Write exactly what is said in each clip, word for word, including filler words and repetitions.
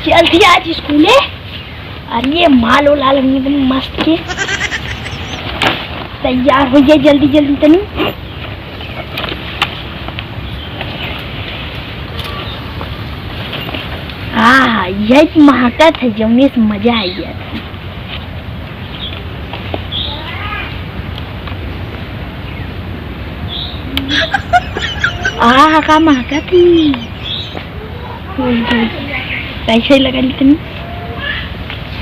चलती आज स्कूले। अरे ये माल ओलाल एकदम मस्त के तैयार होइ जाए जल्दी जल्दी तनी। आहा, यही महकत है जौने से मजा आई जात है। आहा, का महकत ही। कैसे लगा इतनी?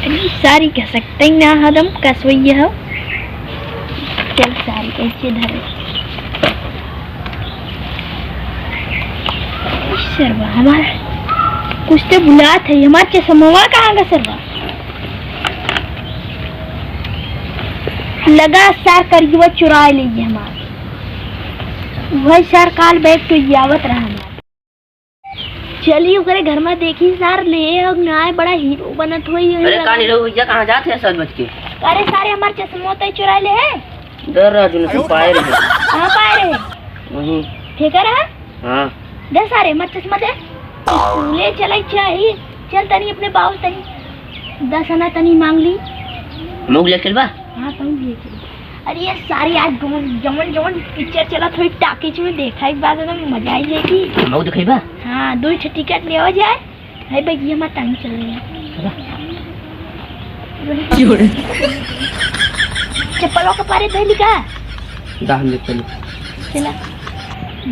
अरे सारी घसकते ही ना हदम कसवैया हो। चल सारी कैसे धरे। सरवा हमार कुछ तो भुलात है, हमार चश्मवा कहाँ का सरवा? लगा सार करियवा चुराए लेइए हमार। वही सार काल बैग तो आवत रहा हमार। चली ओकरे घर में देखी सार ले और ना आए, बड़ा हीरो बनत होई। अरे का नहीं रहो भैया, कहाँ जात है सज बज के? अरे सारे हमार चश्मो तो चुराए ले है। डर रहा जो नहीं पाए रहे। कहाँ पाए रहे? वहीं। फेंका रहा? हाँ। दे सारे, मत चश्मा दे। ले चलाई चाही। चल तनी अपने बाबू तनी दस आना तनी मांग ली। मौग ले चलबा? हाँ, तनी ले चल। अरे ये सारी आज जौन, जौन, जौन पिक्चर चलत होई टाकीज में देखा एक बार एकदम मजा आई जाएगी। मौग दिखाई बा? हाँ, दो ठे टिकट लेवा जाए। है भैया, हमार टाइम चल रही है। चलो। चप्पलों के पारे धइली का? दा हम चली। चला।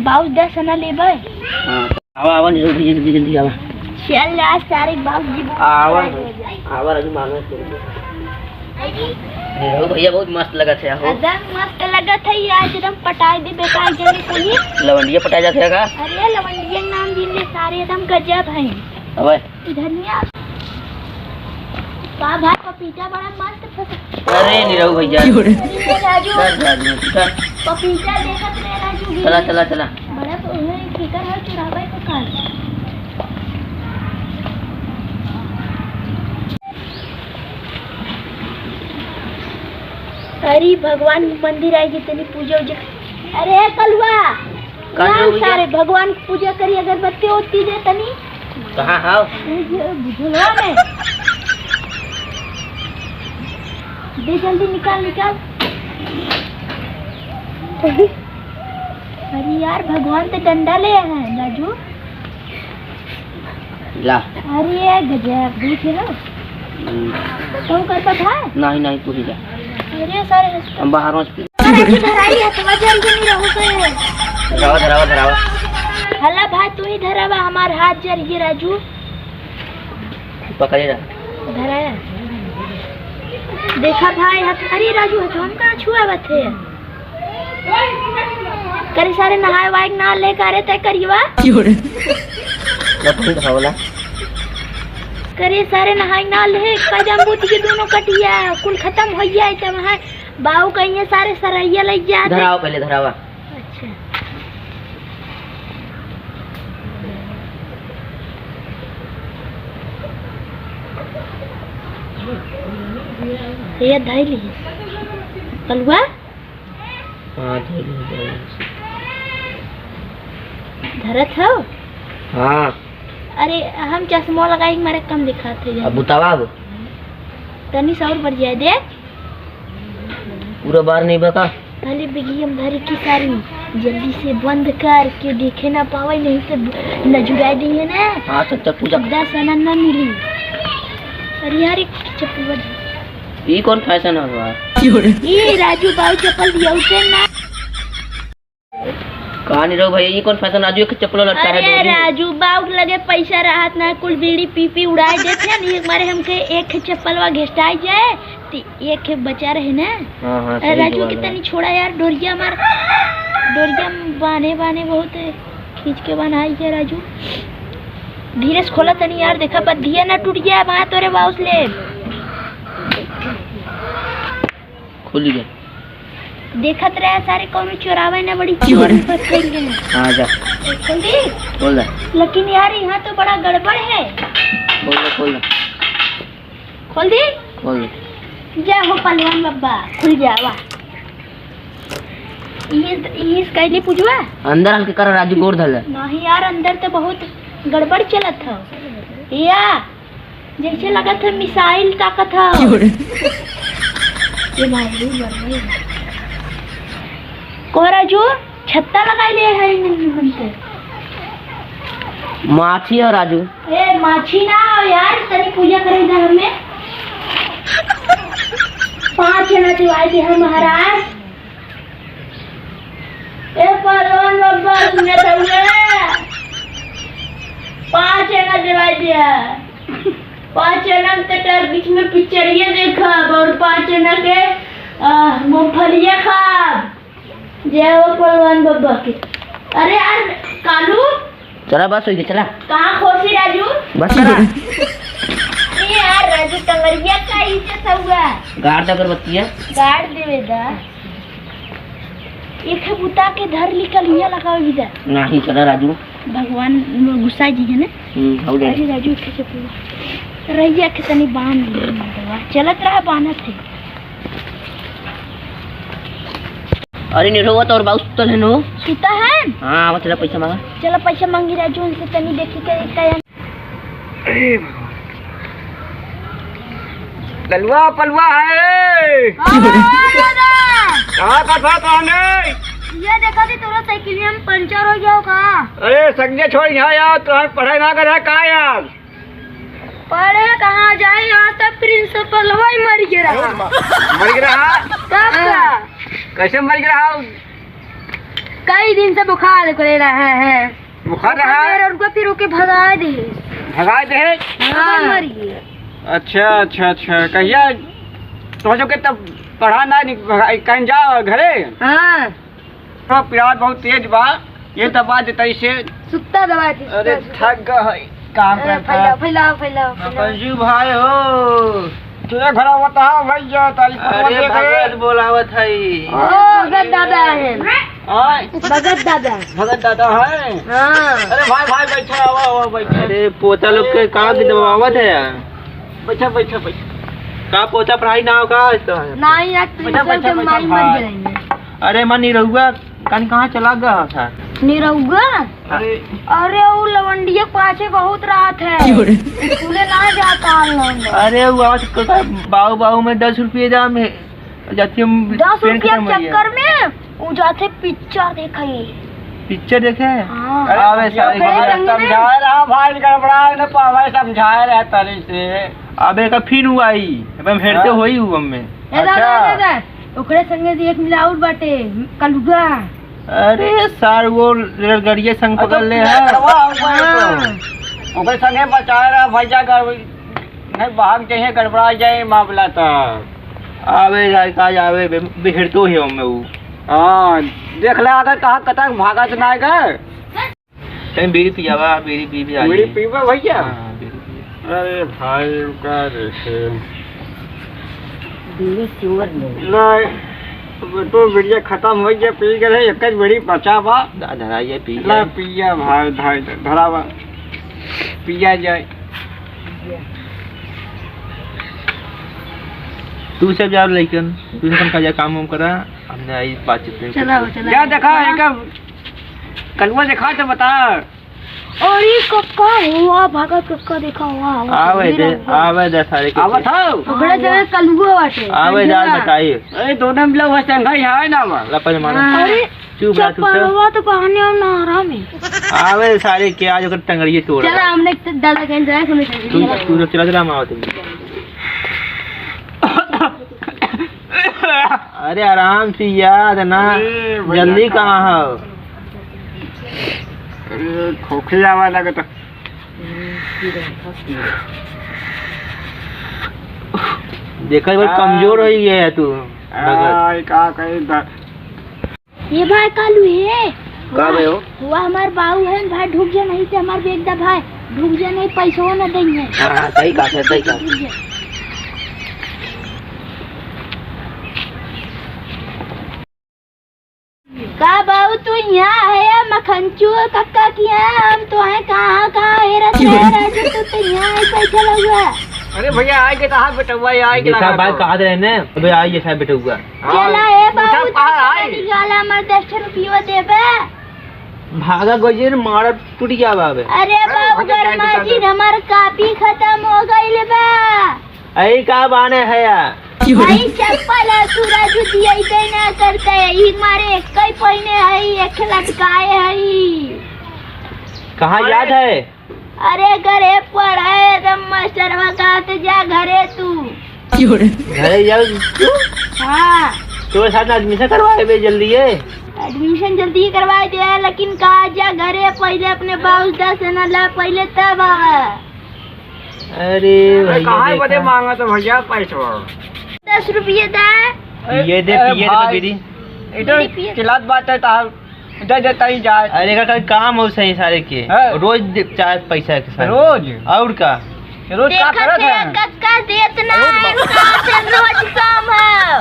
बाबू दस आना लेबे। हाँ। आवा, आवा, जल्दी, जल्दी, जल्दी आवा। चल, आज सारे बाबूजी बहुत आवा, नाराज हो जाए। आवा, राजू, मांगे तेरे को। देखो भैया, बहुत मस्त लगत है, हो। एकदम मस्त लगत है, ये आज एकदम पटाई दे बेकार जने को ही। लवंडिया पटाई जात है का? अरे, लवंडिया के नाम दिन ले सारे एकदम गजब है। अबे। इधर नहीं आ। का भाई, पपीता बड़ा मस्त फंसा। अरे, निरहू भैया। अरे, राजू। चल, राजू, चल। पपीता देखत रहे, राजू, चला, चला, चला। बड़ा तो है, फिकर है, चुरावे को काल। अरे, भगवान मंदिर आएगी, तनी पूजा उजा। अरे, कलुआ। का नाम हो गया? सारे भगवान की पूजा करी, अगरबत्ती ओत्ती दे तनी। कहाँ हाव? ए, ये बुझलवा में। दे जल्दी निकाल, निकाल। अरे यार, भगवान तो डंडा ले आए हैं, राजू। ला। अरे गजब, देख लो। हम्म। तू कर पठा? नहीं, नहीं, तू ही जा। अरे सारे हंस हम बाहर में अरे की धराई है, तुम्हारे जल्दी नहीं रहो से। धरावा, धरावा, धरावा। हला भाई, तू ही धरावा, हमार हाथ जर गए, राजू। पकड़े रहा। धराया। देखा भाई, हाथ, अरे राजू, हाथ हम कहाँ छुआवत है? करे सारे नहाए वाए के ना ले, करे तय करियवा। क्यों रे? ना कोई धावला। करे सारे नहाए ना ले, कदम बूत के दोनों कटिया, कुल खत्म हो गया है, तब है। बाऊ कहिए सारे सरैया लग जाते। धरावा पहले, धरावा। अच्छा। ये धइली। कलुआ? हाँ, धइली, धइली। धरत हो? हाँ। अरे, हम चश्मा लगाई के मारे कम दिखात है। अब बुतावा अब? तनी से और बढ़ जाए दे। पूरा बार नहीं बका? खाली बिगियम धरी की सारी जल्दी से बंद कर के देखे ना पावे, नहीं तो नजुराई दी है ना। हाँ, तो चल पूजा। दस आना ना मिली। अरे यार, एक चप्पल बंद। ई कौन फैशन है बा? ये राजू बाऊ चप्पल दिया उसे ना। कहाँ नहीं रहो भैया, ये कौन फैशन? राजू एक चप्पल लटका है अरे डोरी में। राजू बाऊ के लगे पैसा रहत ना, कुल बीड़ी पी पी उड़ाई देते हैं। एक बार हमके एक चप्पलवा घेस्टाई जाए, तो एक बचा रहे ना। हाँ, हाँ, अरे सही राजू बात के है। तनी छोड़ा यार, डोरिया मार, डोरिया बाने बाने बहुत खींच के बनाई है राजू। धीरे से खोला तनी यार, देखा पर दिया ना टूट गया, वहाँ तोरे बाउस ले। खुल गया। देखत रहे सारे, कौनो चोरावे ना, बड़ी चोर पकड़ गए। हाँ, जा। खोल दी? खोल दे। लेकिन यार, यहाँ तो बड़ा गड़बड़ है। खोल दे, खोल दे। खोल दी? खोल दे। जय हो पहलवान बब्बा, खुल जावा। ये, ये कैली पूजवा? अंदर हल्के कर, राजू गोड़ धल। नहीं यार, अंदर तो बहुत गड़बड़ चलत है। या जैसे लगत है मिसाइल ताकत है। क्यों रे? ये भाई, ये भाई। को राजू, छत्ता लगाई ले है इन मन पे। माछी हो राजू। ए, माछी ना हो यार, तनी पूजा करे इधर हमें। पाँच आना दिवाई दे हम महाराज। ए पहलवान बब्बा, सुने तो हुए? पाँच आना दिवाई दिया। पाँच आना के तेरे बीच में पिक्चरिया देखब और पाँच आना के, आ, मूंगफलिया खाब। जय हो पहलवान बब्बा के। अरे यार, कालू। चला, बस होई गई, चला। कहाँ खोसी राजू? बस होई गई। ए यार, राजू टंगरिया का इज्जत हुआ। गाड़ दे अगरबत्तिया। गाड़ देवे दा। एक ठे बुता के धर निकल, हियाँ लगावे भी दा। नहीं, चला राजू। भगवान गुस्सा जी है ना? हम्म, हो जाए। अरे राजू, एक ठे चप्पल। रहिया के तनी बांध ले, चलत रहा, बांधत है। अरे निरहुआ तो और बाऊ सुतल है नो। सुता है? हाँ, आवत चला पैसा मांगा। चला पैसा मांगी राजू, उनसे तनी देखी के का। अरे भगवान। ललुआ पलुआ है। हाँ, हाँ, दादा। कहाँ का था तोहने? ये देखा थी तोरा साइकिलिया में पंचर हो गया हो का? अरे संगे छोड़ यहाँ यार, तोहने पढ़ाई ना करे का यार? पढ़े कहाँ जाए, यहाँ तो प्रिंसिपल वही मर गया रहा। मर गया रहा? तब का? कैसे मर गया रहा? कई दिन से बुखार करे रहा है। बुखार रहा? मेरे उनको फिर ओके भगा दे। भगा दे? हाँ। मर गया। अच्छा, अच्छा, अच्छा। कहिया तो जो के तब पढ़ा ना नि-, भगा-, कहीं जाओ घरे? हाँ। तो प्यार बहुत तेज बा, ये दबा देता इसे। सुत्ता दबा दे, अरे सुत्ता, सुत्ता। थक गए है, काम अरे करता। फैलाओ, फैलाओ, फैलाओ, हाँ, फैलाओ। बंजू भाई हो। तू एक घड़ा बता भैया, तारी अरे फोन देख रहे। भगत बोलावत है। ओ, भगत दादा है। आय। भगत दादा। भगत दादा है। हाँ। अरे भाई, भाई बैठा, आवा, आवा, बैठा। अरे पोता लोग के काम भी दबावत है यार। बैठा, बैठा, बैठा। का पोता पढ़ाई ना हो का आज तो है? नहीं, आज बैठा, प्रिंसिपल बैठा, के बैठा माई मर भाई। जाएंगे। अरे माँ निरहुआ, कान कहाँ चला गया था? निरहुआ? अरे। अरे, वो लवंडिया के पाछे बहुत रात है। क्यों रे? स्कूले ना जाता हम लोग। अरे, वो आज क-, क-, बाऊ, बाऊ में दस रुपये दाम है। जाती हम दस पेन रुपया खत्म हो गया। चक्कर में वो जाते पिक्चर देखे। पिक्चर देखे? हाँ। अरे, आवे भैया, सारे ओकरे भैया संगे में समझा रहा भाई, गड़बड़ा न पावे, समझा रहा तरी से। अबे का फिन हुआ ही, अब हम हेरते हाँ। होई हुआ में। ए दादा, अच्छा। ए दादा, ओकरे संगे से एक मिला और बाटे, कलुआ। अरे सार, वो रेलगड़िया संग पकड़ ले है। हाँ। ओकरे संगे बचा रहा भैया, गड़बड़ नहीं, भाग जाइए, गड़बड़ा जाए मामला तो। आवे जाए का आवे, बे-, बिगड़ तो ही हमें वो। हाँ, देख ले अगर कहाँ कतक भागत ना है का? कहीं बीड़ी पियावा, बीड़ी पी भी आई। बीड़ी पीवा भैया? हाँ, बीड़ी पी। अरे भाई, का रे से। बीड़ी चोर नहीं। नहीं, अब तो बीड़िया खत्म हो गया, पी गए, एक बीड़ी बचा बा। दा-, धराइए, पी ला, जाए। पिया भाई, भाई, धरावा। पिया जाए। तू सब जाओ लइकन, तू सब का जा काम वाम करा, हमने आई बातचीत नहीं चला, करते। चला। जा देखा, इनका कलुआ देखा तो बता। और ये कक्का हुआ, भगत कक्का देखा हुआ, हुआ, आवे दे, आवे दे सारे के। आवत हो? ओकरे जगह कलुआ बाटे। आवे जा बताई। अरे दोनों मिला हुआ संघा ही है ना बा। लपन मारा। हाँ। अरे चुप रह तू सब। चप्पलवा तो पहने और ना आराम है। आवे सारे के आज ओकर टंगड़िए तोड़। चला, हमने एक दादा कहीं जाए, सुने तू, तू तो चला, चला, हम आवत हैं। अरे आराम से याद ना, अरे भैया जल्दी का। कहाँ हो? अरे खोखी आवा लगे तो। देखा, बहुत हाँ। कमजोर हो गया है तू, भगत। हाँ, का कही द- ये भाई कालू है। का भाई हो? हुआ हमार बाऊ है भाई, ढुक जा नहीं तो हमार बेग दा भाई, ढुक जा नहीं पैसो न देंगे। हाँ, हाँ, सही कहा, सही कहा। ढुक जा। का बाऊ तू यहाँ है या मखनचू कक्का की है? हम तो हैं कहाँ, कहाँ हेरत रहे, रहे जो तू तो यहाँ ही बैठल हुआ। अरे भैया, आए के कहा बेटौआ, ये आए के देखा लगा भाई, तो। कहा रहे ने, अबे आई ये साहब बेटौआ। हाँ, चला ए पूछा बाबू, कहाँ तू आए? निकाला हमार दस रुपयो देबे। भागा गजेन, मारा टूट जावा बे। अरे बाबू गरमा जी, हमार कापी खतम हो गइल बा। अई का बाने है या? भाई चप्पल है, सूरज दिया ही ना करते, ई मारे एक ही पहिने है, एक लटकाए है। कहाँ याद है? अरे घरे पढ़े, तब मास्टरवा कहत जा घरे तू। घरे जाओ तू? हाँ। तोरे साथ admission करवाए बे जल्दी ये। Admission जल्दी ही करवाए दे, लेकिन कहा जा घरे पहिले अपने बाबूदा से न ला, पहिले तब आवा। अरे अरे भैया कहाँ देखा। बदे मांगा तो भैया पैसवा? दस रुपये दा। ये दे, ए, पिए दे भाई, बीड़ी। इधर बीड़ी पिए। चिल्लात बात है तार। दे दे, तई जाए। अरे, एकर काम हो सही सारे के। हाँ। रोज दे, चाहे पैसा के सारे। रोज? और का? रोज का देखत करत है, है? कक्का देत ना रोज है, बा- का से रोज काम है।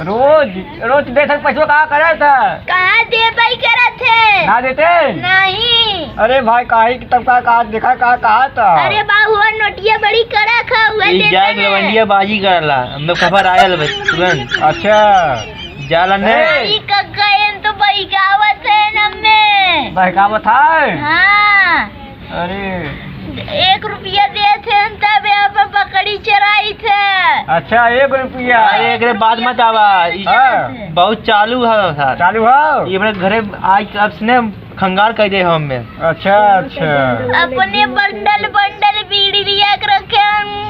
रोज, रोज देत है, पैसवा का करत है? कहाँ देबे करत है? ना देते? नहीं। अरे भाई, काहे कि तब का, का देखा, का, कहा था? अरे बाबू, वो नोटिया बड़ी कड़क है, उहे ई देता जाए ना। लवंडिया बाजी करला, हमें खबर आयल बस तुरंत। अच्छा। जाला ने। अरे कक्का, एन तो बहकावत है न हमें। बहकावत है? हाँ। अरे। एक रुपया देत है तब यहाँ पर बकरी चराई थे। अच्छा, एक रुपया। अरे, एकरे बात मत आवा। ई हाँ। बहुत चालू है सर। चालू है? ये अपने घरे आज, अब से ने खंगार कर दे हम में। अच्छा, अच्छा। अपने बंडल बंडल बीड़ी लिया के रखे, हम्म,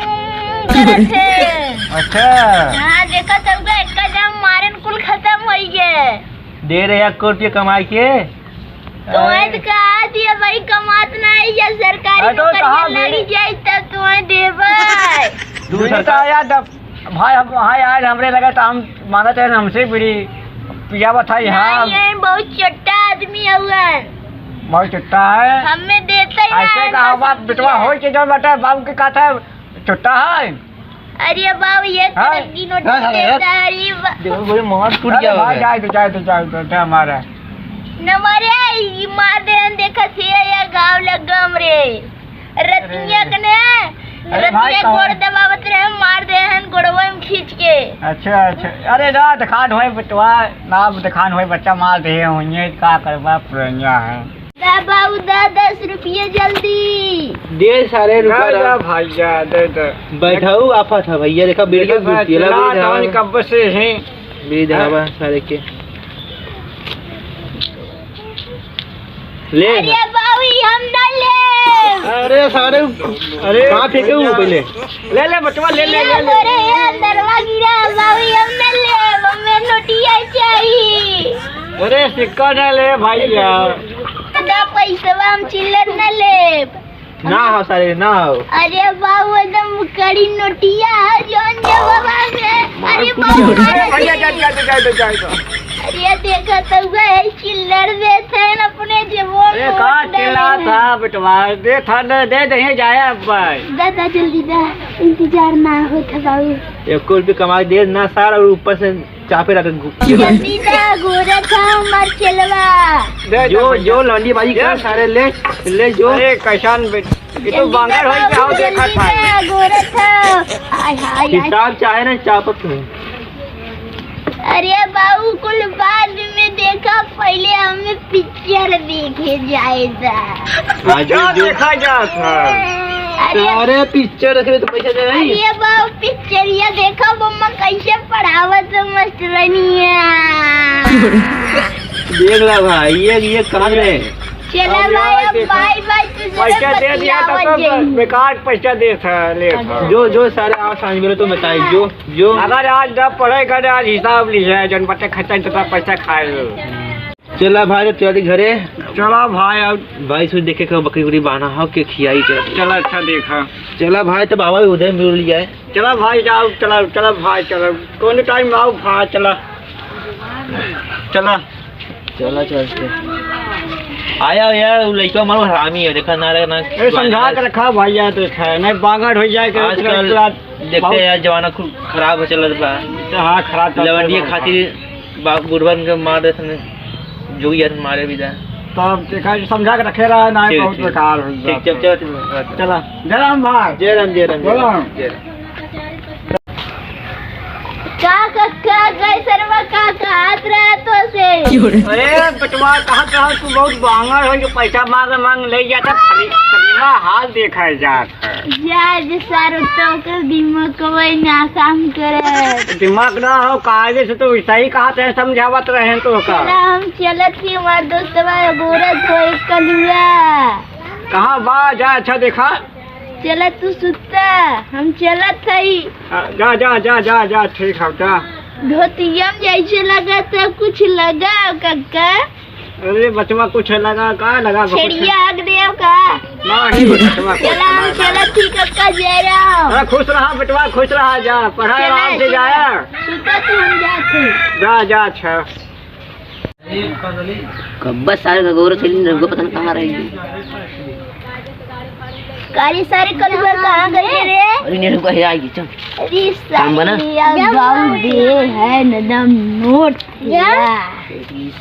करत है। अच्छा। हाँ, देखा तब का एक का जब मारन कुल खतम होई गए। दे रहे एक कोटी कमाई के। तुम्हें तो कहा दिया भाई, कमात ना है या सरकारी अरे तो नौकरी कहाँ लगी बीड़ी? जाए तब तुम्हें देबे। तू बीड़ी तो सरकार आया दब। भाई, हम वहाँ आए, हमरे लगे तो हम मांगत है, हमसे बीड़ी पियावत है यहाँ। नहीं, ये बहुत छोटा आदमी हउअन। बहुत छोटा है। हमें देते ही ऐसे नहीं, कहा बस बाप, इसलिए। बेटवा हो के जो बेटा बाबू के कहता है, छोटा है। अरे बाबू, ये हाँ? तरक्की नोट ना, ना, देता ना। है, अरे बा- देखो, बोले, मार टूट अरे गया भाई, होगा। जाए दो, जाए दो, जाए दो, जाए हमारा। न मारे, ई मार देहन, देखा थे, या गाँव लग गम रे। रतिया अरे। कने, अरे भाई, रतिया कौन? गोड़ दबावत रहे, मार देहन गोड़वा में खींच के। अच्छा, अच्छा। अरे ना, दिखान होए बचवा, ना दिखान होए बच्चा मार दे होइए, का करबा, पुरनिया है। दा बाबू, दा दस रुपये जल्दी। दे सारे रुपया ना, दा। जा भाई, जा, दे दे। बैठाऊ आफत है भैया, देखा, बीड़ी देखा, के गुत्ती लगा चिल्ला हुआ था। कब से हैं। बीड़ी हाँ। दबावा सारे के। ले अरे ना। बाबू, हम ना ले। अरे सारे, अरे कहाँ फेंके हो भैया। पहले? ले ले बचवा, ले ले, ले ले। अरे यार, दरवा गिरा, बाबू, हम ना ले, हमें नोटिया चाहिए। अरे सिक्का ना ले भाई यार। दा पैसवा, हम चिल्लर ना ले। ना हो सारे, ना हो। अरे बाबू, एकदम कड़ी नोटिया है, जौन जे बाबा में। अरे बाबू, अरे भैया, जा, जा, जा, जा, जा, जा। अरे देखा तो हुआ है, चिल्लर देते हैं अपने जेबों अरे में का वोट चिल्ला डाले हैं। था बेटवा, दे था, दे, दे, दे, जाए अब भाई। दादा जल्दी दा, इंतजार ना हो था बाबू। एक रुपये कमाई दे ना सार, और ऊपर से चापे रख। जल्दी दा, गोरा था हमार चेलवा। दे, जो, दे, जो लौंडी बाजी दे। कर सारे ले, ले जो। अरे कैसान बे-, ये तो जल्दी बांगर दा, हो गया हो, बाबू, देखा जल्दी था। दा, गोरा था। हाय, हाय, हाय। हिसाब चाहे ना चापत है। अरे बाबू, कुल बाद में देखा, पहले हमें पिक्चर देखे जाए दा। आज क्या जो देखा जात है? अरे अरे पिक्चर देखे तो पैसा दे भाई। अरे बाबू, पिक्चरिया देखा, मम्मा कैसे पढ़ावत है मास्टरनिया। देख ला भाई, ये, ये कान में। चला अब भाई, यार अब देखो, बाय बाय, तुझे पैसा दे दिया था बतियावत तो जाएंगे। बेकार पैसा दे था, ले था। जो, जो सारे आओ सांझ में तो बताई, जो, जो। अगर आज न पढ़े करे, आज हिसाब ली है, जन बच्चे खर्चा इतना पैसा खाए लो। चला भाई, तो चली घरे। चला भाई, अब भाई, सुन देखे के बकरी उकरी बांधा हो के खियाई के। चला, अच्छा देखा। चला भाई, तो बाबा भी उधर मिल लिया है। चला भाई, जाओ, चला, चला भाई, चला। कौन टाइम आओ भाई, चला। चला। चला, चलते। आया यार, वो लइका मारो हरामी है, देखा ना रे ना। ए, समझा के रखा भाई यार, देखा है, नहीं बांगर हो जाए के आजकल। देखते हैं यार, जमाना खूब खराब हो चलत बा। हाँ, खराब चलत बा। लवंडिया खातिर बा-, बुढ़वन के मार देत ने, जोगी आदमी मारे भी जा। तब देखा, समझा के रखे रहा, ना ठीक, बहुत ठीक। बेकार हो ठीक, जाता। चल, चल, चल। चला, जय राम भाई। जय राम, जय राम, जय राम। जय राम। का, का, का गए सरवा का कहत रहे तो से? अरे बेटवा, कहत रहा तू बहुत बांगर हो, जो पैसा मांग मांग ले जाता, सली-, सलीमा हाल देखा जात है। जा जे सारो तो के दिमाग कोई ना काम करे। दिमाग ना हो, कायदे से तो सही कहत है, समझावत रहे तो का। चला हम चलत ही, हमार दोस्तवा गोरत हो एक कलुआ। कहाँ बा? जा, अच्छा देखा। चला तू सुत्ता, हम चलत हई। आ, जा, जा, जा, जा, जा, ठीक है, जा। धोतिया में जैसे लगा था, कुछ लगा कक्का। अरे बचवा, कुछ लगा का? लगा कुछ? छेड़िया हक देव का? नहीं बचवा, कुछ चला हम लगा। चलत ही कक्का जय राम। अरे खुश रहा बेटवा, खुश रहा, जा पढ़ा चला, आराम से चला। जाया। सुता तू, हम जाते। जा, जा, अच्छा। कब्बा सारे का गौरव चली, रघुआ पता न कहाँ रह गई। काली सारे कलुआ कहाँ गए रे? अरे नहीं, रघुआ है, आएगी, चल। अरे काम बना। सारे, अब गाँव दे है नदम नोट। या? तेरी